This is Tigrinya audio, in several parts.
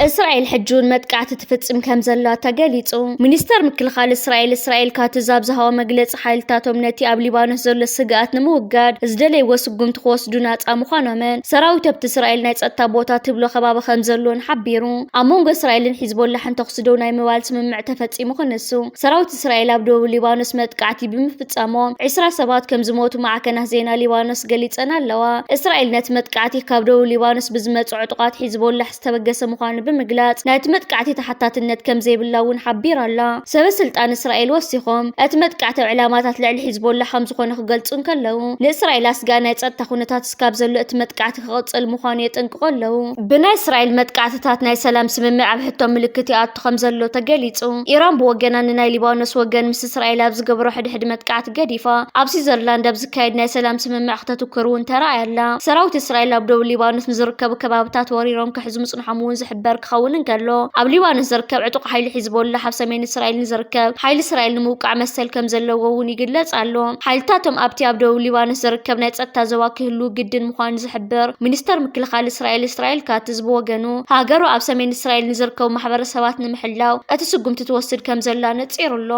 እስራኤል ሕጂ እውን መጥቃዕቲ ትፍጽም ከም ዘላ ተገሊጹ። ሚኒስተር ምክልኻል እስራኤል እስራኤል ካትዝ ኣብ ዝሃቦ መግለጺ፣ ሓይልታቶም ነቲ ኣብ ሊባኖስ ዘሎ ስግኣት ንምውጋድ ዝደለይዎ ስጉምቲ ክወስዱ ናጻ ምዃኖምን ሰራዊት ኣብቲ እስራኤል ናይ ጸጥታ ቦታ ትብሎ ከባቢ ከም ዘሎን ሓቢሩ። ኣብ መንጎ እስራኤልን ሒዝቦላሕን ተኹሲ ደው ናይ ምባል ስምምዕ ተፈጺሙ ክንሱ፣ ሰራዊት እስራኤል ኣብ ደቡብ ሊባኖስ መጥቃዕቲ ብምፍጻሞም ዕስራ ሰባት ከም ዝሞቱ ማዕከናት ዜና ሊባኖስ ገሊጸን ኣለዋ። እስራኤል ነቲ መጥቃዕቲ ካብ ደቡብ ሊባኖስ ብዝመጹ ዕጡቓት ሒዝቦላሕ ዝተበገሰ ምዃኑ ብምግላጽ፣ ናይቲ መጥቃዕቲ ተሓታትነት ከም ዘይብላ እውን ሓቢራ ኣላ። ሰበ ስልጣን እስራኤል ወሲኾም፣ እቲ መጥቃዕቲ ኣብ ዕላማታት ልዕሊ ሒዝቦላሕ ከም ዝኾነ ክገልጹ እንከለዉ፣ ንእስራኤል ኣስጋኢ ናይ ጸጥታ ኩነታት እስካብ ዘሎ እቲ መጥቃዕቲ ክቕጽል ምዃኑ የጠንቅቑ ኣለዉ። ብናይ እስራኤል መጥቃዕትታት ናይ ሰላም ስምምዕ ኣብ ሕቶ ምልክት ይኣቱ ከም ዘሎ ተገሊጹ። ኢራን ብወገና ንናይ ሊባኖስ ወገን ምስ እስራኤል ኣብ ዝገብሮ ሕድሕድ መጥቃዕቲ ገዲፋ፣ ኣብ ስዊዘርላንድ ኣብ ዝካየድ ናይ ሰላም ስምምዕ ከተትኩር እውን ተራእያ ኣላ። ሰራዊት እስራኤል ኣብ ደቡብ ሊባኖስ ንዝርከቡ ከባብታት ወሪሮም ክሕዙ ምጽንሖም እውን ዝሕበር ክኸውን እንከሎ፣ ኣብ ሊባኖስ ዝርከብ ዕጡቕ ሓይሊ ሒዝቦላሕ ኣብ ሰሜን እስራኤል ንዝርከብ ሓይሊ እስራኤል ንምውቃዕ መሰል ከም ዘለዎ እውን ይግለጽ ኣሎ። ሓይልታቶም ኣብቲ ኣብ ደቡብ ሊባኖስ ዝርከብ ናይ ጸጥታ ዞባ ክህልዉ ግድን ምዃኑ ዝሕብር ሚኒስተር ምክልኻል እስራኤል እስራኤል ካትዝ ብወገኑ፣ ሃገሩ ኣብ ሰሜን እስራኤል ንዝርከቡ ማሕበረሰባት ንምሕላው እቲ ስጉምቲ ትወስድ ከም ዘላ ነጺሩ ኣሎ።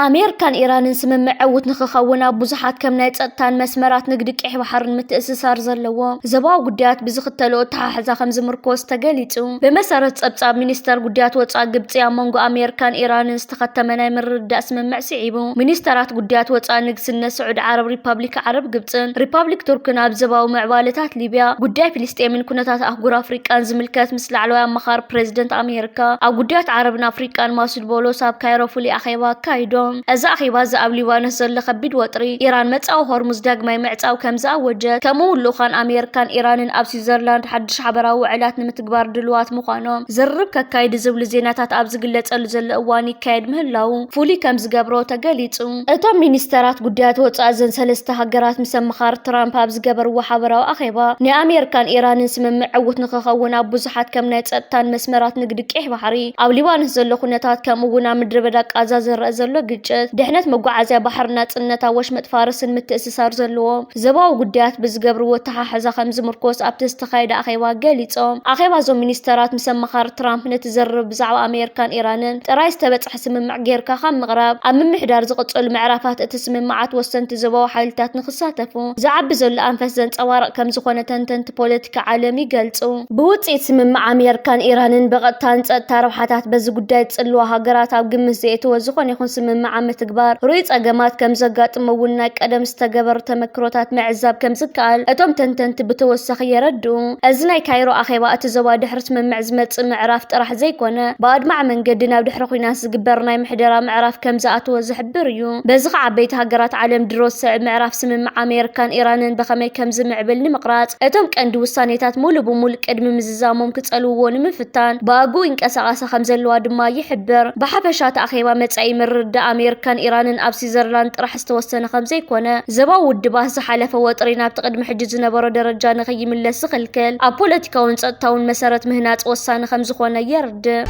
ኣሜሪካን ኢራንን ስምምዕ ዕዉት ንክኸውን ኣብ ብዙሓት ከም ናይ ጸጥታን መስመራት ንግዲ ቀይሕ ባሕርን ምትእስሳር ዘለዎ ዞባዊ ጉዳያት ብዝኽተልኦ ኣተሓሕዛ ከም ዝምርኮስ ተገሊጹ። ብመሰረት ጸብጻብ ሚኒስተር ጉዳያት ወጻኢ ግብጺ፣ ኣብ መንጎ ኣሜሪካን ኢራንን ዝተኸተመ ናይ ምርድዳእ ስምምዕ ስዒቡ፣ ሚኒስተራት ጉዳያት ወጻኢ ንግስነት ስዑድ ዓረብ፣ ሪፓብሊክ ዓረብ ግብጽን ሪፓብሊክ ቱርክን ኣብ ዞባዊ ምዕባለታት ሊብያ፣ ጉዳይ ፍልስጤምን ኩነታት ኣህጉር ኣፍሪቃን ዝምልከት ምስ ላዕለዋይ ኣማኻሪ ፕሬዚደንት ኣሜሪካ ኣብ ጉዳያት ዓረብን ኣፍሪቃን ማሱድ ቦሎስ ኣብ ካይሮ ፍሉይ ኣኼባ ኣካይዶም። እዚ ኣኼባ እዚ ኣብ ሊባኖስ ዘሎ ከቢድ ወጥሪ፣ ኢራን መጻኢ ሆርሙዝ ዳግማይ ምዕጻው ከም ዝኣወጀት፣ ከምኡ እውን ልኡኻን ኣሜሪካን ኢራንን ኣብ ስዊዘርላንድ ሓድሽ ሓበራዊ ውዕላት ንምትግባር ድሉዋት ምዃኖም ዝርርብ ከካይዱ ዝብሉ ዜናታት ኣብ ዝግለጸሉ ዘሎ እዋን ይካየድ ምህላዉ ፍሉይ ከም ዝገብሮ ተገሊጹ። እቶም ሚኒስተራት ጉዳያት ወጻኢ እዘን ሰለስተ ሃገራት ምስ ኣመኻሪ ትራምፕ ኣብ ዝገበርዎ ሓበራዊ ኣኼባ፣ ናይ ኣሜሪካን ኢራንን ስምምዕ ዕዉት ንክኸውን ኣብ ብዙሓት ከም ናይ ጸጥታን መስመራት ንግዲ ቀይሕ ባሕሪ፣ ኣብ ሊባኖስ ዘሎ ኩነታት፣ ከምኡ እውን ኣብ ምድረ በዳ ቃዛ ዝረአ ዘሎ ግጭት፣ ድሕነት መጓዓዝያ ባሕሪ፣ ናጽነት ኣብ ወሽመጥ ፋርስን ምትእስሳር ዘለዎ ዞባዊ ጉዳያት ብዝገብርዎ ኣተሓሕዛ ከም ዝምርኮስ ኣብቲ ዝተኻየደ ኣኼባ ገሊጾም። ኣኼባ እዞም ሚኒስተራት ምስ ኣመኻሪ ትራምፕ ነቲ ዝርርብ ብዛዕባ ኣሜሪካን ኢራንን ጥራይ ዝተበጽሐ ስምምዕ ጌርካ ካብ ምቕራብ፣ ኣብ ምምሕዳር ዝቕጽሉ ምዕራፋት እቲ ስምምዓት ወሰንቲ ዞባዊ ሓይልታት ንክሳተፉ ዝዓቢ ዘሎ ኣንፈት ዘንጸባርቕ ከም ዝኾነ ተንተንቲ ፖለቲካ ዓለም ይገልጹ። ብውጽኢት ስምምዕ ኣሜሪካን ኢራንን ብቐጥታ ንጸጥታ ረብሓታት በዚ ጉዳይ ዝጽልዋ ሃገራት ኣብ ግምት ዘእተወ ዝኾነ ይኹን ስምምዕ ኣብ ምትግባር ርኡይ ጸገማት ከም ዘጋጥሞ እውን ናይ ቀደም ዝተገበሩ ተመክሮታት ምዕዛብ ከም ዝከኣል እቶም ተንተንቲ ብተወሳኺ የረድኡ። እዚ ናይ ካይሮ ኣኼባ እቲ ዞባ ድሕሪ ስምምዕ ዝመጽእ ምዕራፍ ጥራሕ ዘይኮነ፣ ብኣድማዒ መንገዲ ናብ ድሕሪ ኲናት ዝግበር ናይ ምሕደራ ምዕራፍ ከም ዝኣተወ ዝሕብር እዩ። በዚ ኸዓ ዓበይቲ ሃገራት ዓለም ድሮ ዝስዕብ ምዕራፍ ስምምዕ ኣሜሪካን ኢራንን ብኸመይ ከም ዝምዕብል ንምቕራጽ፣ እቶም ቀንዲ ውሳኔታት ሙሉ ብሙሉ ቅድሚ ምዝዛሞም ክጸልውዎ ንምፍታን ብኣግኡ ይንቀሳቐሳ ከም ዘለዋ ድማ ይሕብር። ብሓፈሻ እቲ ኣኼባ መጻኢ ምርድዳእ ኣሜሪካን ኢራንን ኣብ ስዊዘርላንድ ጥራሕ ዝተወሰነ ከም ዘይኮነ፣ ዞባዊ ውድባት ዝሓለፈ ወጥሪ ናብቲ ቅድሚ ሕጂ ዝነበሮ ደረጃ ንኸይምለስ ዝኽልክል ኣብ ፖለቲካውን ጸጥታውን መሰረት ምህናጽ ወሳኒ ከም ዝኾነ የርድእ።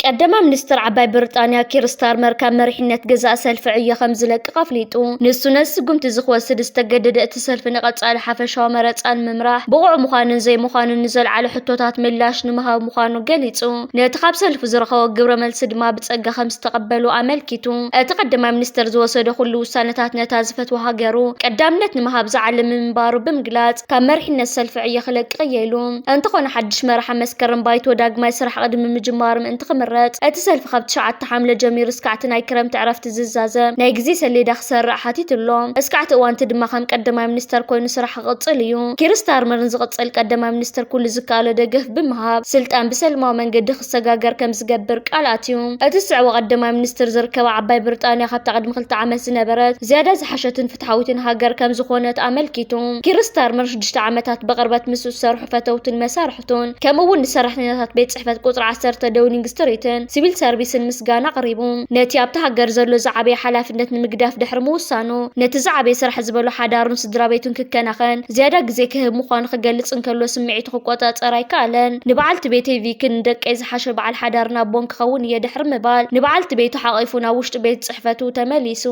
ቀዳማይ ሚኒስትር ዓባይ ብሪጣንያ ኪር ስታርመር ካብ መሪሕነት ገዛእ ሰልፊ ዕዮ ከም ዝለቅቕ ኣፍሊጡ። ንሱ ነዚ ስጉምቲ እዚ ክወስድ ዝተገደደ እቲ ሰልፊ ንቐጻሊ ሓፈሻዊ መረጻ ንምምራሕ ብቑዕ ምዃኑን ዘይምዃኑን ንዘልዓሉ ሕቶታት ምላሽ ንምሃብ ምዃኑ ገሊጹ። ነቲ ካብ ሰልፉ ዝረኸቦ ግብረ መልሲ ድማ ብጸጋ ከም ዝተቐበሎ ኣመልኪቱ። እቲ ቀዳማይ ሚኒስተር ዝወሰዶ ኩሉ ውሳነታት ነታ ዝፈትዋ ሃገሩ ቀዳምነት ንምሃብ ዝዓለመ ምንባሩ ብምግላጽ፣ ካብ መሪሕነት ሰልፊ ዕዮ ክለቅቕ እየ ኢሉ። እንተኾነ፣ ሓድሽ መራሒ መስከረም ባይቶ ዳግማይ ስራሕ ቅድሚ ምጅማሩ ምእንቲ ክምረጽ፣ እቲ ሰልፊ ካብ ትሽዓተ ሓምለ ጀሚሩ እስካዕ እቲ ናይ ክረምቲ ዕረፍቲ ዝዛዘም ናይ ግዜ ሰሌዳ ክሰርዕ ሓቲቱ ኣሎ። እስካዕ እቲ እዋን እቲ ድማ ከም ቀዳማይ ሚኒስተር ኮይኑ ስራሕ ክቕጽል እዩ። ኪር ስታርመር ንዝቕጽል ቀዳማይ ሚኒስተር ኩሉ ዝከኣሎ ደገፍ ብምሃብ፣ ስልጣን ብሰላማዊ መንገዲ ክሰጋገር ከም ዝገብር ቃል ኣትዩ። እቲ ዝስዕቦ ቀዳማይ ሚኒስትር ዝርከባ ዓባይ ብሪጣንያ፣ ካብታ ቅድሚ ክልተ ዓመት ዝነበረት ዝያዳ ዝሓሸትን ፍትሓዊትን ሃገር ከም ዝኾነት ኣመልኪቱ። ኪር ስታርመር ሽዱሽተ ዓመታት ብቕርበት ምስ ዝሰርሑ ፈተውትን መሳርሕቱን፣ ከምኡ እውን ንሰራሕተኛታት ቤት ጽሕፈት ቁጽሪ ዓሰርተ ዳውኒንግ ስትሪትን ሲቪል ሰርቪስን ምስጋና ኣቕሪቡ። ነቲ ኣብታ ሃገር ዘሎ ዝዓበየ ሓላፍነት ንምግዳፍ ድሕሪ ምውሳኑ፣ ነቲ ዝዓበየ ስራሕ ዝበሎ ሓዳሩን ስድራ ቤቱን ክከናኸን ዝያዳ ግዜ ክህብ ምዃኑ ክገልጽ እንከሎ፣ ስምዒቱ ክቆጻጸር ኣይከኣለን። ንበዓልቲ ቤተይ ቪክን ንደቀይ ዝሓሸ በዓል ሓዳር ናቦን ክኸውን እየ ድሕሪ ምባል፣ ንበዓልቲ ቤቱ ሓቒፉ ናብ ውሽጢ ቤት ጽሕፈቱ ተመሊሱ።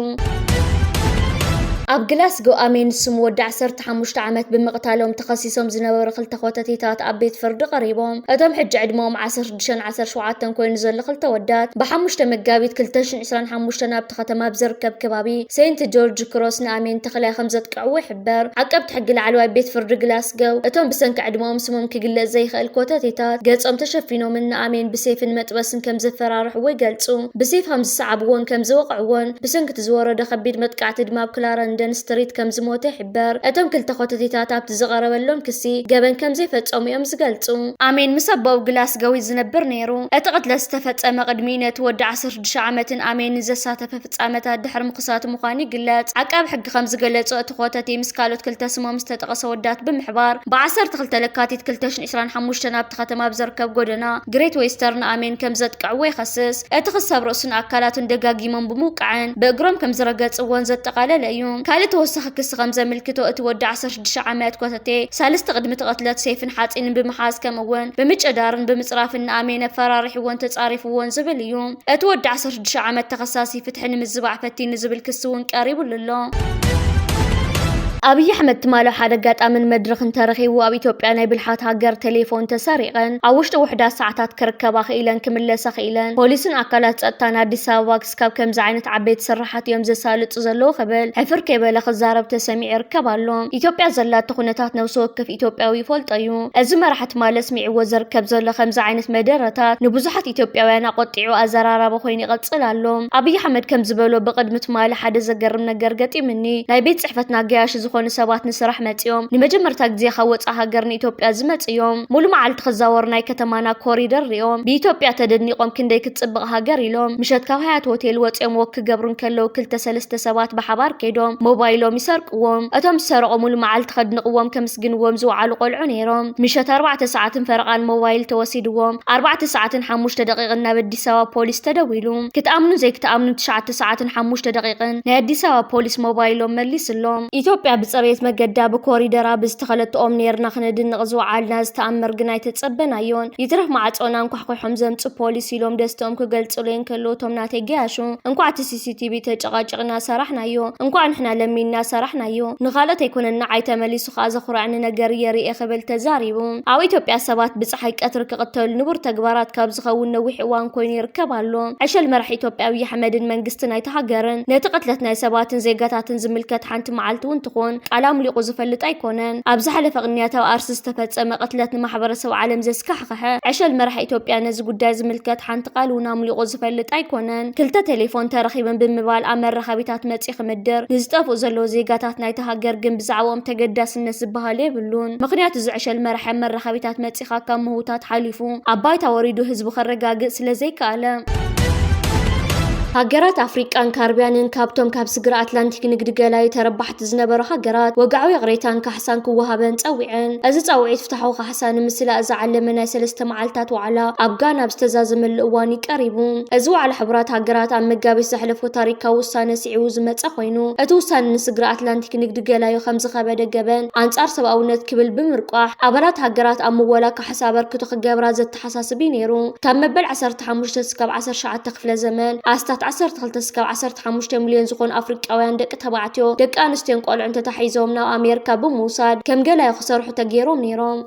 ኣብ ግላስጎ ኣሜን ዝስሙ ወዲ ዓሰርተ ሓሙሽተ ዓመት ብምቕታሎም ተኸሲሶም ዝነበሩ ክልተ ኮተቴታት ኣብ ቤት ፍርዲ ቀሪቦም። እቶም ሕጂ ዕድመኦም ዓሰርተ ሽዱሽተን ዓሰርተ ሸውዓተን ኮይኑ ዘሎ ክልተ ወዳት ብሓሙሽተ መጋቢት ክልተ ሽሕን ዕስራን ሓሙሽተን ኣብቲ ከተማ ኣብ ዝርከብ ከባቢ ሴንት ጆርጅ ክሮስ ንኣሜን ተኽላይ ከም ዘጥቅዕዎ ይሕበር። ዓቀብቲ ሕጊ ላዕለዋይ ቤት ፍርዲ ግላስጎ እቶም ብሰንኪ ዕድመኦም ስሞም ክግለጽ ዘይኽእል ኮተቴታት ገጾም ተሸፊኖምን ንኣሜን ብሴፍን መጥበስን ከም ዘፈራርሕዎ ይገልጹ። ብሴፍ ከም ዝሰዓብዎን ከም ዝወቕዕዎን ብሰንኪ እቲ ዝወረዶ ከቢድ መጥቃዕቲ ድማ ኣብ ክላረንደን ስትሪት ከም ዝሞተ ይሕበር። እቶም ክልተ ኮተቴታት ኣብቲ ዝቐረበሎም ክሲ ገበን ከም ዘይፈጸሙ እዮም ዝገልጹ። ኣሜን ምስ ኣቦኡ ግላስጎ ዝነብር ነይሩ። እቲ ቅትለት ዝተፈጸመ ቅድሚ ነቲ ወዲ ዓሰርተ ሽዱሽተ ዓመትን ኣሜንን ዘሳተፈ ፍጻመታት ድሕሪ ምኽሳቱ ምዃኑ ይግለጽ። ዓቃቢ ሕጊ ከም ዝገለጾ እቲ ኮተቴ ምስ ካልኦት ክልተ ስሞም ዝተጠቐሰ ወዳት ብምሕባር ብ ዓሰርተ ክልተ ለካቲት ክልተ ሽሕን ዕስራን ሓሙሽተን ኣብቲ ከተማ ኣብ ዝርከብ ጎደና ግሬት ዌስተርን ኣሜን ከም ዘጥቅዕዎ ይኸስስ። እቲ ክሲ ኣብ ርእሱን ኣካላቱን ደጋጊሞም ብምውቃዕን ብእግሮም ከም ዝረገጽዎን ዘጠቓለለ እዩ። ካልእ ተወሳኺ ክሲ ከም ዘመልክቶ እቲ ወዲ ዓሰርተ ሽዱሽተ ዓመት ኮተቴ ሳልስቲ ቅድሚ እቲ ቅትለት ሴፍን ሓጺንን ብምሓዝ ከምኡ እውን ብምጭዳርን ብምጽራፍን ንኣሜን ኣፈራሪሕዎን ተጻሪፍዎን ዝብል እዩ። እቲ ወዲ ዓሰርተ ሽዱሽተ ዓመት ተኸሳሲ ፍትሒ ንምዝባዕ ፈቲኑ ዝብል ክሲ እውን ቀሪቡሉ ኣሎ። ኣብይ ኣሕመድ ትማሊ ሓደ ኣጋጣምን መድረኽን ተረኺቡ ኣብ ኢትዮጵያ ናይ ብልሓት ሃገር ቴሌፎን ተሰሪቐን ኣብ ውሽጢ ውሕዳት ሰዓታት ክርከባ ክኢለን ክምለሳ ክኢለን ፖሊስን ኣካላት ጸጥታን ኣዲስ ኣበባ ክስካብ ከምዚ ዓይነት ዓበይቲ ስራሓት እዮም ዘሳልጡ ዘለዉ ክብል ሕፍር ከይበለ ክዛረብ ተሰሚዑ ይርከብ ኣሎ። ኢትዮጵያ ዘላቶ ኩነታት ነብሲ ወከፍ ኢትዮጵያዊ ይፈልጦ እዩ። እዚ መራሒ ትማሊ ኣስሚዕዎ ዝርከብ ዘሎ ከምዚ ዓይነት መደረታት ንብዙሓት ኢትዮጵያውያን ኣቆጢዑ ኣዘራራቢ ኮይኑ ይቐጽል ኣሎ። ኣብይ ኣሕመድ ከም ዝበሎ ብቕድሚ ትማሊ ሓደ ዘገርም ነገር ገጢምኒ። ናይ ቤት ጽሕፈትና ገያሺ ዝኾኑ ሰባት ንስራሕ መጺኦም ንመጀመርታ ግዜ ካብ ወጻኢ ሃገር ንኢትዮጵያ ዝመጽ እዮም። ሙሉ መዓልቲ ክዛወሩ ናይ ከተማና ኮሪደር ሪኦም ብኢትዮጵያ ተደኒቖም ክንደይ ክትጽብቕ ሃገር ኢሎም ምሸት ካብ ሃያት ሆቴል ወጺኦም ወክ ክገብሩ እንከለዉ ክልተ ሰለስተ ሰባት ብሓባር ከይዶም ሞባይሎም ይሰርቅዎም። እቶም ዝሰረቑ ሙሉ መዓልቲ ከድንቕዎም ከምስግንዎም ዝወዓሉ ቆልዑ ነይሮም። ምሸት ኣርባዕተ ሰዓትን ፈረቓን ሞባይል ተወሲድዎም ኣርባዕተ ሰዓትን ሓሙሽተ ደቂቕን ናብ ኣዲስ ኣበባ ፖሊስ ተደዊሉ። ክትኣምኑን ዘይክትኣምኑን ትሽዓተ ሰዓትን ሓሙሽተ ደቂቕን ናይ ኣዲስ ኣበባ ፖሊስ ሞባይሎም መሊስሎም። ኢትዮጵያ ብጽሬት መገዳ ብኮሪደራ ብዝተኸለትኦም ኔርና ክነድንቕ ዝወዓልና ዝተኣመር ግን ኣይተጸበናዮን። ይትረፍ ማዕጾና እንኳሕኲሖም ዘምጽኡ ፖሊስ ኢሎም ደስተኦም ክገልጹለይ እንከለዉ እቶም ናተይ ገያሹ እንኳዕ እቲ ሲሲቲቪ ተጨቓጭቕና ሰራሕናዮ፣ እንኳዕ ንሕና ለሚንና ሰራሕናዮ፣ ንኻልኦት ኣይኮነን ንዓይ ተመሊሱ ከኣ ዘኹርዐኒ ነገር እየ ርእየ ክብል ተዛሪቡ። ኣብ ኢትዮጵያ ሰባት ብጸሓይ ቀትሪ ክቕተሉ ንቡር ተግባራት ካብ ዝኸውን ነዊሕ እዋን ኮይኑ ይርከብ ኣሎ። ዕሸል መራሒ ኢትዮጵያ ኣብይ ኣሕመድን መንግስቲ ናይታ ሃገርን ነቲ ቅትለት ናይ ሰባትን ዜጋታትን ዝምልከት ሓንቲ መዓልቲ እውን ትኹን ቃል ኣምሊቑ ዝፈልጥ ኣይኮነን። ኣብ ዝሓለፈ ቅንያት ኣብ ኣርሲ ዝተፈጸመ ቅትለት ንማሕበረሰብ ዓለም ዘስካሕክሐ ዕሸል መራሒ ኢትዮጵያ ነዚ ጉዳይ ዝምልከት ሓንቲ ቃል እውን ኣምሊቑ ዝፈልጥ ኣይኮነን። ክልተ ቴሌፎን ተረኺበን ብምባል ኣብ መራኸቢታት መጺኡ ክምድር ንዝጠፍኡ ዘለዉ ዜጋታት ናይታ ሃገር ግን ብዛዕባኦም ተገዳስነት ዝበሃል የብሉን። ምኽንያቱ እዚ ዕሸል መራሒ ኣብ መራኸቢታት መጺኻ ካብ ምህውታት ሓሊፉ ኣብ ባይታ ወሪዱ ህዝቡ ከረጋግጽ ስለ ዘይከኣለ። ሃገራት ኣፍሪቃን ካርቢያንን ካብቶም ካብ ስግረ ኣትላንቲክ ንግዲ ገላዩ ተረባሕቲ ዝነበሩ ሃገራት ወግዓዊ ይቕሬታን ካሕሳን ክወሃበን ጸዊዐን። እዚ ጻውዒት ፍትሓዊ ካሕሳ ንምስላእ ዝዓለመ ናይ ሰለስተ መዓልታት ዋዕላ ኣብ ጋና ኣብ ዝተዛዘመሉ እዋን እዩ ቀሪቡ። እዚ ዋዕላ ሕቡራት ሃገራት ኣብ መጋቢት ዘሕለፎ ታሪካዊ ውሳነ ስዒቡ ዝመጸ ኮይኑ፣ እቲ ውሳነ ንስግረ ኣትላንቲክ ንግዲ ገላዩ ከም ዝኸበደ ገበን ኣንጻር ሰብኣውነት ክብል ብምርቋሕ፣ ኣባላት ሃገራት ኣብ ምወላ ካሕሳ ኣበርክቶ ክገብራ ዘተሓሳስብ እዩ ነይሩ። ካብ መበል ዓሰርተ ሓሙሽተ እስካብ ዓሰርተ ትሽዓተ ክፍለ ዘመን፣ ኣስታት ዓሰርተ ክልተ እስካብ ዓሰርተ ሓሙሽተ ሚልዮን ዝኾኑ ኣፍሪቃውያን ደቂ ተባዕትዮ፣ ደቂ ኣንስትዮን ቆልዑን ተታሒዞም ናብ ኣሜሪካ ብምውሳድ ከም ገላዩ ክሰርሑ ተገይሮም ነይሮም።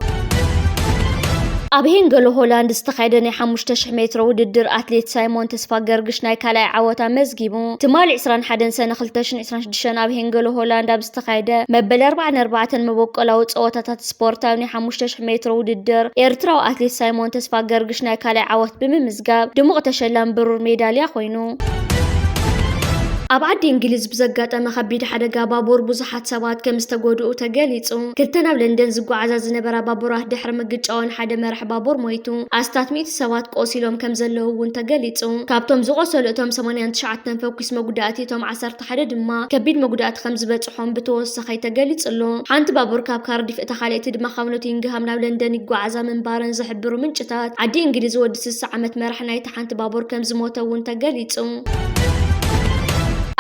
ኣብ ሄንገሎ ሆላንድ ዝተኻየደ ናይ ሓሙሽተ ሽሕ ሜትሮ ውድድር ኣትሌት ሳይሞን ተስፋ ገርግሽ ናይ ካልኣይ ዓወት ኣመዝጊቡ። ትማሊ ዕስራን ሓደን ሰነ ክልተ ሽሕን ዕስራን ሽዱሽተን ኣብ ሄንገሎ ሆላንድ ኣብ ዝተኻየደ መበል ኣርባዓን ኣርባዕተን መበቆላዊ ጸወታታት ስፖርታዊ ናይ ሓሙሽተ ሽሕ ሜትሮ ውድድር ኤርትራዊ ኣትሌት ሳይሞን ተስፋ ገርግሽ ናይ ካልኣይ ዓወት ብምምዝጋብ ድሙቕ ተሸላሚ ብሩር ሜዳልያ ኮይኑ። ኣብ ዓዲ እንግሊዝ ብዘጋጠመ ከቢድ ሓደጋ ባቡር ብዙሓት ሰባት ከም ዝተጎድኡ ተገሊጹ። ክልተ ናብ ለንደን ዝጓዓዛ ዝነበራ ባቡራት ድሕሪ ምግጫወን ሓደ መራሕ ባቡር ሞይቱ፣ ኣስታት ሚእቲ ሰባት ቆሲሎም ከም ዘለዉ እውን ተገሊጹ። ካብቶም ዝቆሰሉ እቶም ሰማንያን ትሽዓተን ፈኲስ መጉዳእቲ፣ እቶም ዓሰርተ ሓደ ድማ ከቢድ መጉዳእቲ ከም ዝበጽሖም ብተወሳኺ ተገሊጹ ኣሎ። ሓንቲ ባቡር ካብ ካርዲፍ፣ እታ ካልኣይቲ ድማ ካብ ኖቲንግሃም ናብ ለንደን ይጓዓዛ ምንባረን ዝሕብሩ ምንጭታት፣ ዓዲ እንግሊዝ ወዲ ስሳ ዓመት መራሕ ናይታ ሓንቲ ባቡር ከም ዝሞተ እውን ተገሊጹ።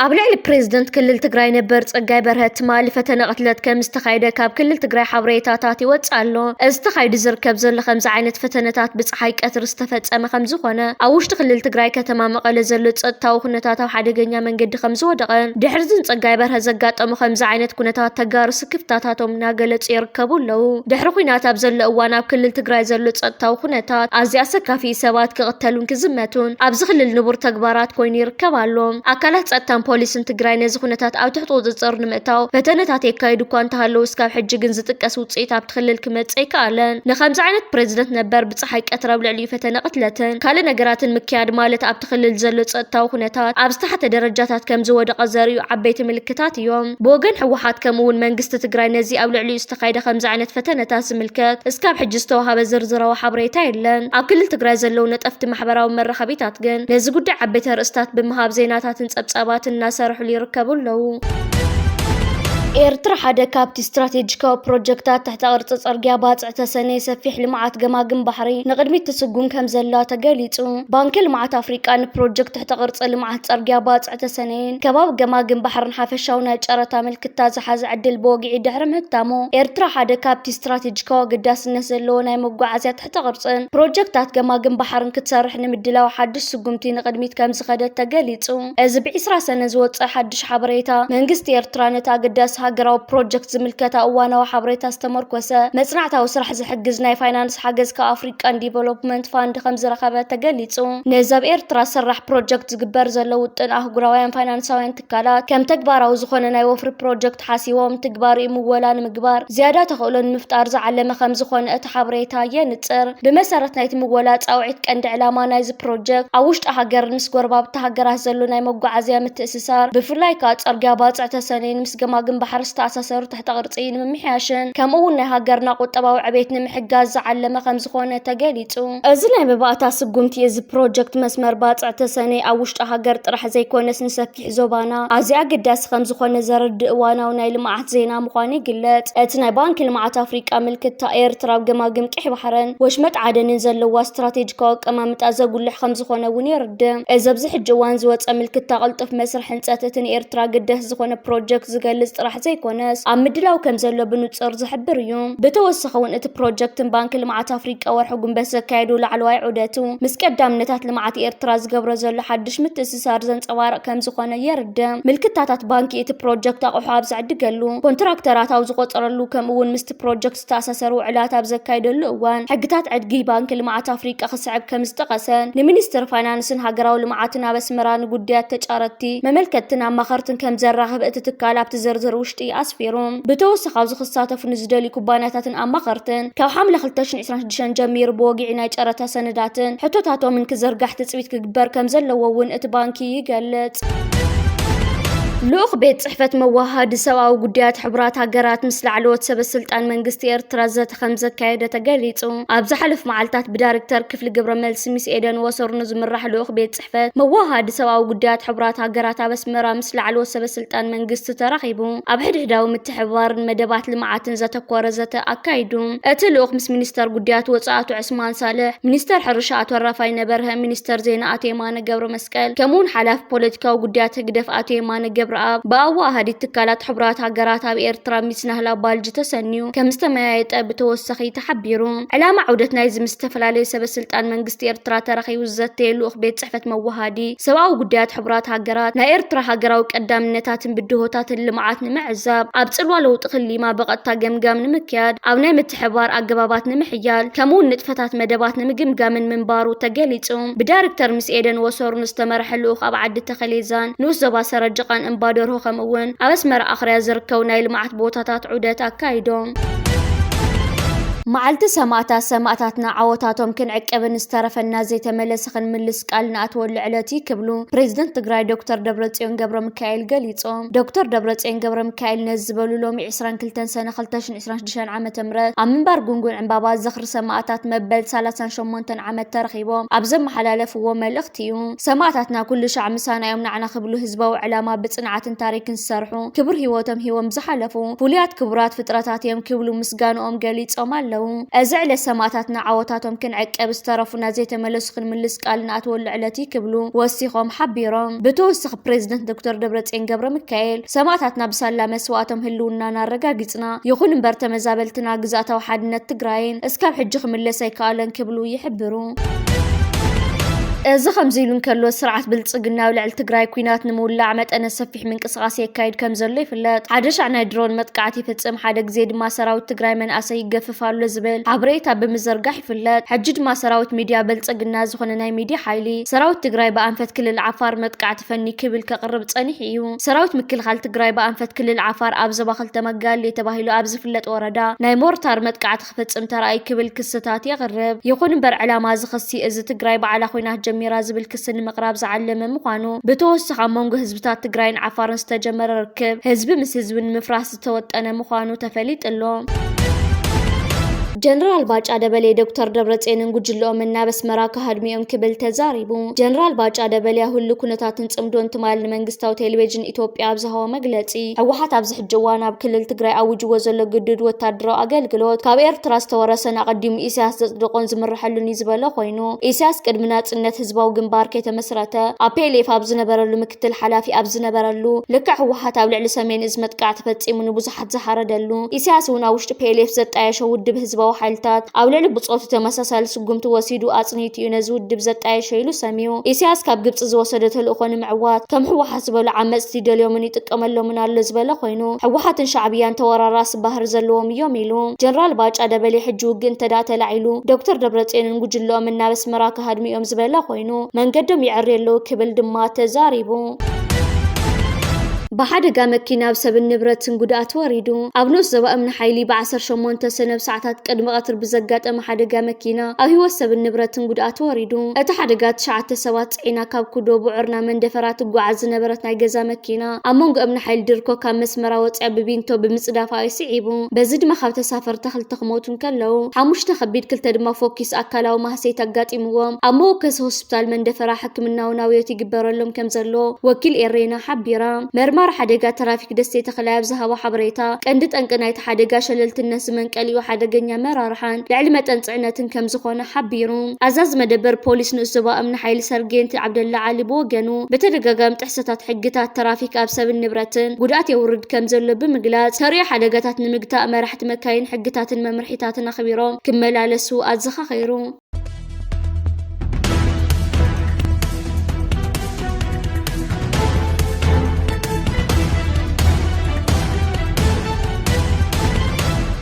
ኣብ ልዕሊ ፕሬዝደንት ክልል ትግራይ ነበር ጸጋይ በርሀ ትማሊ ፈተነ ቅትለት ከም ዝተኻየደ ካብ ክልል ትግራይ ሓበሬታታት ይወጽእ ኣሎ። እዚ ተኻይዱ ዝርከብ ዘሎ ከምዚ ዓይነት ፈተነታት ብፀሓይ ቀትሪ ዝተፈጸመ ከም ዝኾነ፣ ኣብ ውሽጢ ክልል ትግራይ ከተማ መቐለ ዘሎ ጸጥታዊ ኩነታት ኣብ ሓደገኛ መንገዲ ከም ዝወደቐን ድሕሪ ዝን ጸጋይ በርሀ ዘጋጠሙ ከምዚ ዓይነት ኩነታት ተጋሩ ስክፍታታቶም እናገለጹ ይርከቡ ኣለዉ። ድሕሪ ኲናት ኣብ ዘሎ እዋን ኣብ ክልል ትግራይ ዘሎ ጸጥታዊ ኩነታት ኣዝዩ ኣሰካፊ፣ ሰባት ክቕተሉን ክዝመቱን ኣብዚ ክልል ንቡር ተግባራት ኮይኑ ይርከብ ኣሎ። ኣካላት ጸጥታን ፖሊስን ትግራይ ነዚ ኩነታት ኣብ ትሕቲ ቁጽጽር ንምእታው ፈተነታት የካይዱ እኳ እንተሃለዉ፣ እስካብ ሕጂ ግን ዝጥቀስ ውጽኢት ኣብቲ ክልል ክመጽእ ኣይከኣለን። ንኸምዚ ዓይነት ፕሬዝደንት ነበር ብጸሓይ ቀትሪ ኣብ ልዕሊኡ ፈተነ ቅትለትን ካልእ ነገራትን ምክያድ ማለት ኣብቲ ክልል ዘሎ ጸጥታዊ ኩነታት ኣብ ዝተሓተ ደረጃታት ከም ዝወደቐ ዘርእዩ ዓበይቲ ምልክታት እዮም። ብወገን ህወሓት ከምኡ እውን መንግስቲ ትግራይ ነዚ ኣብ ልዕሊኡ ዝተኻየደ ከምዚ ዓይነት ፈተነታት ዝምልከት እስካብ ሕጂ ዝተዋሃበ ዝርዝራዊ ሓበሬታ የለን። ኣብ ክልል ትግራይ ዘለዉ ነጠፍቲ ማሕበራዊ መራኸቢታት ግን ነዚ ጉዳይ ዓበይቲ ኣርእስታት ብምሃብ ዜናታትን ጸብጻባትን እናሰርሕሉ ይርከቡ ኣለዉ። ኤርትራ ሓደ ካብቲ ስትራቴጂካዊ ፕሮጀክታት ትሕተ ቅርጺ ጽርግያ ባጽዕ ተሰነይ ሰፊሕ ልምዓት ገማግም ባሕሪ ንቕድሚት ትስጉም ከም ዘላ ተገሊጹ። ባንኪ ልምዓት ኣፍሪቃ ንፕሮጀክት ትሕተ ቅርጺ ልምዓት ጽርግያ ባጽዕ ተሰነይን ከባቢ ገማግም ባሕርን ሓፈሻዊ ናይ ጨረታ ምልክታ ዝሓዘ ዕድል ብወግዒ ድሕሪ ምህታሙ፣ ኤርትራ ሓደ ካብቲ ስትራቴጂካዊ ኣገዳስነት ዘለዎ ናይ መጓዓዝያ ትሕተ ቅርጽን ፕሮጀክታት ገማግም ባሕርን ክትሰርሕ ንምድላው ሓድሽ ስጉምቲ ንቕድሚት ከም ዝኸደት ተገሊጹ። እዚ ብ ዒስራ ሰነ ዝወጸ ሓድሽ ሓበሬታ፣ መንግስቲ ኤርትራ ነቲ ኣገዳሲ ሃገራዊ ፕሮጀክት ዝምልከታ እዋናዊ ሓበሬታ ዝተመርኮሰ መጽናዕታዊ ስራሕ ዝሕግዝ ናይ ፋይናንስ ሓገዝ ካብ ኣፍሪቃን ዲቨሎፕመንት ፋንድ ከም ዝረኸበ ተገሊጹ። ነዚ ኣብ ኤርትራ ዝስራሕ ፕሮጀክት ዝግበር ዘሎ ውጥን ኣህጉራውያን ፋይናንሳውያን ትካላት ከም ተግባራዊ ዝኾነ ናይ ወፍሪ ፕሮጀክት ሓሲቦም ትግባሪኡ ምወላ ንምግባር ዝያዳ ተኽእሎ ንምፍጣር ዝዓለመ ከም ዝኾነ እቲ ሓበሬታ የንጽር። ብመሰረት ናይቲ ምወላ ጻውዒት ቀንዲ ዕላማ ናይዚ ፕሮጀክት ኣብ ውሽጢ ሃገርን ምስ ጎረባብቲ ሃገራት ዘሎ ናይ መጓዓዝያ ምትእስሳር፣ ብፍላይ ከኣ ጸርግያ ባጽዕ ተሰነይን ምስ ገማግም ባሕሪ ዝተኣሳሰሩ ትሕተ ቅርጺ ንምምሕያሽን ከምኡ እውን ናይ ሃገርና ቁጠባዊ ዕቤት ንምሕጋዝ ዝዓለመ ከም ዝኾነ ተገሊጹ። እዚ ናይ መባእታ ስጉምቲ እዚ ፕሮጀክት መስመር ባጽዕ ተሰነይ ኣብ ውሽጢ ሃገር ጥራሕ ዘይኮነስ ንሰፊሕ ዞባና ኣዝዩ ኣገዳሲ ከም ዝኾነ ዘረድእ እዋናዊ ናይ ልምዓት ዜና ምዃኑ ይግለጽ። እቲ ናይ ባንኪ ልምዓት ኣፍሪቃ ምልክታ ኤርትራ ኣብ ገማግም ቀይሕ ባሕርን ወሽመጥ ዓደንን ዘለዋ ስትራቴጂካዊ ኣቀማምጣ ዘጉልሕ ከም ዝኾነ እውን የርድእ። እዚ ኣብዚ ሕጂ እዋን ዝወጸ ምልክታ ቅልጡፍ መስርሕ ህንጸት እቲ ንኤርትራ ግደስ ዝኾነ ፕሮጀክት ዝገልጽ ጥራሕ ዘይኮነስ ኣብ ምድላው ከም ዘሎ ብንጹር ዝሕብር እዩ። ብተወሳኺ እውን እቲ ፕሮጀክትን ባንኪ ልምዓት ኣፍሪቃ ወርሒ ጉንበት ዘካየዱ ላዕለዋይ ዑደቱ ምስ ቀዳምነታት ልምዓት ኤርትራ ዝገብሮ ዘሎ ሓድሽ ምትእስሳር ዘንጸባርቕ ከም ዝኾነ የርድእ። ምልክታታት ባንኪ እቲ ፕሮጀክት ኣቑሑ ኣብ ዝዕድገሉ፣ ኮንትራክተራት ኣብ ዝቆጸረሉ ከምኡ እውን ምስቲ ፕሮጀክት ዝተኣሳሰሩ ውዕላት ኣብ ዘካየደሉ እዋን ሕግታት ዕድጊ ባንኪ ልምዓት ኣፍሪቃ ክስዕብ ከም ዝጠቐሰን ንሚኒስትር ፋይናንስን ሃገራዊ ልምዓትን ኣብ ኣስመራ ንጉዳያት ተጫረቲ መመልከትን ኣማኸርትን ከም ዘራኽብ እቲ ትካል ኣብቲ ዝርዝር ውሽጢ ኣስፊሩ። ብተወሳኺ ኣብዚ ክሳተፉ ንዝደልዩ ኩባንያታትን ኣማኸርትን ካብ ሓምለ ክልተ ሽሕን ዕስራን ሽዱሽተን ጀሚሩ ብወግዒ ናይ ጨረታ ሰነዳትን ሕቶታቶምን ክዝርጋሕ ትጽቢት ክግበር ከም ዘለዎ እውን እቲ ባንኪ ይገልጽ። ልኡኽ ቤት ጽሕፈት መወሃሃዲ ሰብኣዊ ጉዳያት ሕቡራት ሃገራት ምስ ላዕለዎት ሰበ ስልጣን መንግስቲ ኤርትራ ዘተ ከም ዘካየደ ተገሊጹ። ኣብ ዝሓለፉ መዓልታት ብዳይሬክተር ክፍሊ ግብረ መልሲ ሚስ ኤደን ወሰርኑ ዝምራሕ ልኡኽ ቤት ጽሕፈት መወሃሃዲ ሰብኣዊ ጉዳያት ሕቡራት ሃገራት ኣብ ኣስመራ ምስ ላዕለዎት ሰበ ስልጣን መንግስቲ ተራኺቡ ኣብ ሕድሕዳዊ ምትሕብባርን መደባት ልምዓትን ዘተኮረ ዘተ ኣካይዱ። እቲ ልኡኽ ምስ ሚኒስተር ጉዳያት ወጻኢ ኣቶ ዑስማን ሳልሕ፣ ሚኒስተር ሕርሻ ኣቶ ኣራፋይነ በርሀ፣ ሚኒስተር ዜና ኣቶ የማነ ገብረ መስቀል፣ ከምኡውን ሓላፊ ፖለቲካዊ ጉዳያት ህግደፍ ኣቶ የማነ ገብረኣብ ብኣወሃሃዲት ትካላት ሕቡራት ሃገራት ኣብ ኤርትራ ሚስ ናህላ ባልጅ ተሰንዩ ከም ዝተመያየጠ ብተወሳኺ ተሓቢሩ። ዕላማ ዑደት ናይዚ ምስ ዝተፈላለዩ ሰበ ስልጣን መንግስቲ ኤርትራ ተራኺቡ ዝዘተየ ልኡኽ ቤት ጽሕፈት መወሃዲ ሰብኣዊ ጉዳያት ሕቡራት ሃገራት፣ ናይ ኤርትራ ሃገራዊ ቀዳምነታትን ብድሆታትን ልምዓት ንምዕዛብ፣ ኣብ ጽልዋ ለውጢ ክሊማ ብቐጥታ ገምጋም ንምክያድ፣ ኣብ ናይ ምትሕብባር ኣገባባት ንምሕያል፣ ከምኡውን ንጥፈታት መደባት ንምግምጋምን ምንባሩ ተገሊጹ። ብዳይሬክተር ምስ ኤደን ወሰሩን ዝተመርሐ ልኡኽ ኣብ ዓዲ ተኸሌዛን ንኡስ ዞባ ሰረጅቓን እምባደርሆ ከምኡውን ኣብ ኣስመራ ኣኽርያ ዝርከቡ ናይ ልምዓት ቦታታት ዑደት ኣካይዶም። መዓልቲ ሰማእታት፣ ሰማእታትና ዓወታቶም ክንዕቅብን ዝተረፈና ዘይተመለሰ ክንምልስ ቃል ንኣትወሉ ዕለት እዩ ክብሉ ፕሬዝደንት ትግራይ ዶክተር ደብረጽዮን ገብረ ሚካኤል ገሊጾም። ዶክተር ደብረጽዮን ገብረ ሚካኤል ነዚ ዝበሉ ሎሚ ዕስራን ክልተን ሰነ ክልተ ሽሕን ዕስራን ሽዱሽተን ዓመተ ምህረት ኣብ ምንባር ጉንጉን ዕምባባ ዝኽሪ ሰማእታት መበል ሰላሳን ሸሞንተን ዓመት ተረኺቦም ኣብ ዘመሓላለፍዎ መልእኽቲ እዩ። ሰማእታትና ኩሉ ሻዕ ምሳና እዮም ናዕና ክብሉ ህዝባዊ ዕላማ ብጽንዓትን ታሪክን ዝሰርሑ ክቡር ህይወቶም ሂቦም ዝሓለፉ ፍሉያት ክቡራት ፍጥረታት እዮም ክብሉ ምስጋንኦም ገሊጾም ኣለዉ። ኣለዉ። እዚ ዕለት ሰማእታትና ዓወታቶም ክንዕቀብ፣ ዝተረፉና ዘይተመለሱ ክንምልስ ቃል ንኣትወሉ ዕለት እዩ ክብሉ ወሲኾም ሓቢሮም። ብተወሳኺ ፕሬዝደንት ዶክተር ደብረጽዮን ገብረ ሚካኤል፣ ሰማእታትና ብሳላ መስዋእቶም ህልውናና ኣረጋጊጽና፣ ይኹን እምበር ተመዛበልትና ግዝኣታዊ ሓድነት ትግራይን እስካብ ሕጂ ክምለስ ኣይከኣለን ክብሉ ይሕብሩ። እዚ ከምዚ ኢሉ እንከሎ፣ ስርዓት ብልጽግና ኣብ ልዕሊ ትግራይ ኲናት ንምውላዕ መጠነ ሰፊሕ ምንቅስቓስ የካይድ ከም ዘሎ ይፍለጥ። ሓደ ሻዕ ናይ ድሮን መጥቃዕቲ ይፍጽም፣ ሓደ ግዜ ድማ ሰራዊት ትግራይ መንእሰይ ይገፍፍ ኣሎ ዝብል ሓበሬታ ብምዝርጋሕ ይፍለጥ። ሕጂ ድማ ሰራዊት ሚድያ ብልጽግና ዝኾነ ናይ ሚድያ ሓይሊ፣ ሰራዊት ትግራይ ብኣንፈት ክልል ዓፋር መጥቃዕቲ ፈኒ ክብል ከቕርብ ጸኒሑ እዩ። ሰራዊት ምክልኻል ትግራይ ብኣንፈት ክልል ዓፋር ኣብ ዞባ ክልተ መጋሌ ተባሂሉ ኣብ ዝፍለጥ ወረዳ ናይ ሞርታር መጥቃዕቲ ክፍጽም ተራእዩ ክብል ክስታት የቕርብ። ይኹን እምበር፣ ዕላማ እዚ ክሲ እዚ ትግራይ ባዕላ ኲናት ጀሚራ ዝብል ክሲ ንምቕራብ ዝዓለመ ምዃኑ፣ ብተወሳኺ ኣብ መንጎ ህዝብታት ትግራይን ዓፋርን ዝተጀመረ ርክብ ህዝቢ ምስ ህዝቢ ንምፍራስ ዝተወጠነ ምዃኑ ተፈሊጡ ኣሎ። ጀነራል ባጫ ደበሌ ዶክተር ደብረጽዮንን ጉጅለኦምን ናብ ኣስመራ ክሃድሙ እዮም ክብል ተዛሪቡ። ጀነራል ባጫ ደበሌ ኣብ ህሉ ኩነታትን ጽምዶን ትማል ንመንግስታዊ ቴሌቪዥን ኢትዮጵያ ኣብ ዝሃቦ መግለጺ፣ ህወሓት ኣብዚ ሕጂ እዋን ኣብ ክልል ትግራይ ኣዊጅዎ ዘሎ ግዱድ ወታደራዊ ኣገልግሎት ካብ ኤርትራ ዝተወረሰን ኣቐዲሙ ኢሳያስ ዘጽደቖን ዝምርሐሉን እዩ ዝበለ ኮይኑ፣ ኢሳያስ ቅድሚ ናጽነት ህዝባዊ ግንባር ከይተመስረተ፣ ኣብ ፒኤልኤፍ ኣብ ዝነበረሉ፣ ምክትል ሓላፊ ኣብ ዝነበረሉ፣ ልክዕ ህወሓት ኣብ ልዕሊ ሰሜን እዝ መጥቃዕቲ ፈጺሙ ንብዙሓት ዝሓረደሉ፣ ኢሳያስ እውን ኣብ ውሽጢ ፒኤልኤፍ ዘጣየሾ ውድብ ህዝባዊ ሓይልታት ኣብ ልዕሊ ብጾቱ ተመሳሳሊ ስጉምቲ ወሲዱ ኣጽኒቱ እዩ ነዚ ውድብ ዘጣየሾ ኢሉ ሰምዩ። ኢሳያስ ካብ ግብጺ ዝወሰዶ ተልእኾ ንምዕዋት፣ ከም ህወሓት ዝበሉ ዓመጽቲ ይደልዮምን ይጥቀመሎምን ኣሎ ዝበለ ኮይኑ፣ ህወሓትን ሻዕብያን ተወራራሲ ባህሪ ዘለዎም እዮም ኢሉ። ጀነራል ባጫ ደበሌ፣ ሕጂ ውግእ እንተደኣ ተላዒሉ፣ ዶክተር ደብረጽዮንን ጉጅለኦምን ናብ ኣስመራ ክሃድሙ እዮም ዝበለ ኮይኑ፣ መንገዶም ይዕርዩ ኣለዉ ክብል ድማ ተዛሪቡ። ብሓደጋ መኪና ኣብ ሰብን ንብረትን ጉድኣት ወሪዱ። ኣብ ንኡስ ዞባ እምኒ ሓይሊ ብ ዓሰርተ ሸሞንተ ሰነ ብሰዓታት ቅድሚ ቀትሪ ብዘጋጠመ ሓደጋ መኪና ኣብ ህይወት ሰብን ንብረትን ጉድኣት ወሪዱ። እቲ ሓደጋ ትሽዓተ ሰባት ጽዒና ካብ ኩዶ ቡዑር ናብ መንደፈራ ትጓዓዝ ዝነበረት ናይ ገዛ መኪና ኣብ መንጎ እምኒ ሓይሊ ድርኮ ካብ መስመራ ወጽያ ብቢንቶ ብምጽዳፋ እዩ ስዒቡ። በዚ ድማ ካብ ተሳፈርቲ ክልተ ክሞቱ እንከለዉ፣ ሓሙሽተ ከቢድ፣ ክልተ ድማ ፎኪስ ኣካላዊ ማህሰይቲ ኣጋጢምዎም ኣብ መወከሲ ሆስፒታል መንደፈራ ሕክምናዊ ናብዮት ይግበረሎም ከም ዘሎ ወኪል ኤሬና ሓቢራ። መርማሪ ሓደጋ ትራፊክ ደሴ ተኽላይ ኣብ ዝሃቦ ሓበሬታ፣ ቀንዲ ጠንቂ ናይቲ ሓደጋ ሸለልትነት ዝመንቀሊኡ ሓደገኛ ኣመራርሓን ልዕሊ መጠን ጽዕነትን ከም ዝኾነ ሓቢሩ። ኣዛዚ መደበር ፖሊስ ንኡስ ዞባ እምኒ ሓይሊ ሰርጌንት ዓብደላ ዓሊ ብወገኑ፣ ብተደጋጋሚ ጥሕሰታት ሕግታት ትራፊክ ኣብ ሰብን ንብረትን ጉድኣት የውርድ ከም ዘሎ ብምግላጽ፣ ተርእዮ ሓደጋታት ንምግታእ መራሕቲ መካይን ሕግታትን መምርሒታትን ኣኽቢሮም ክመላለሱ ኣዘኻኺሩ።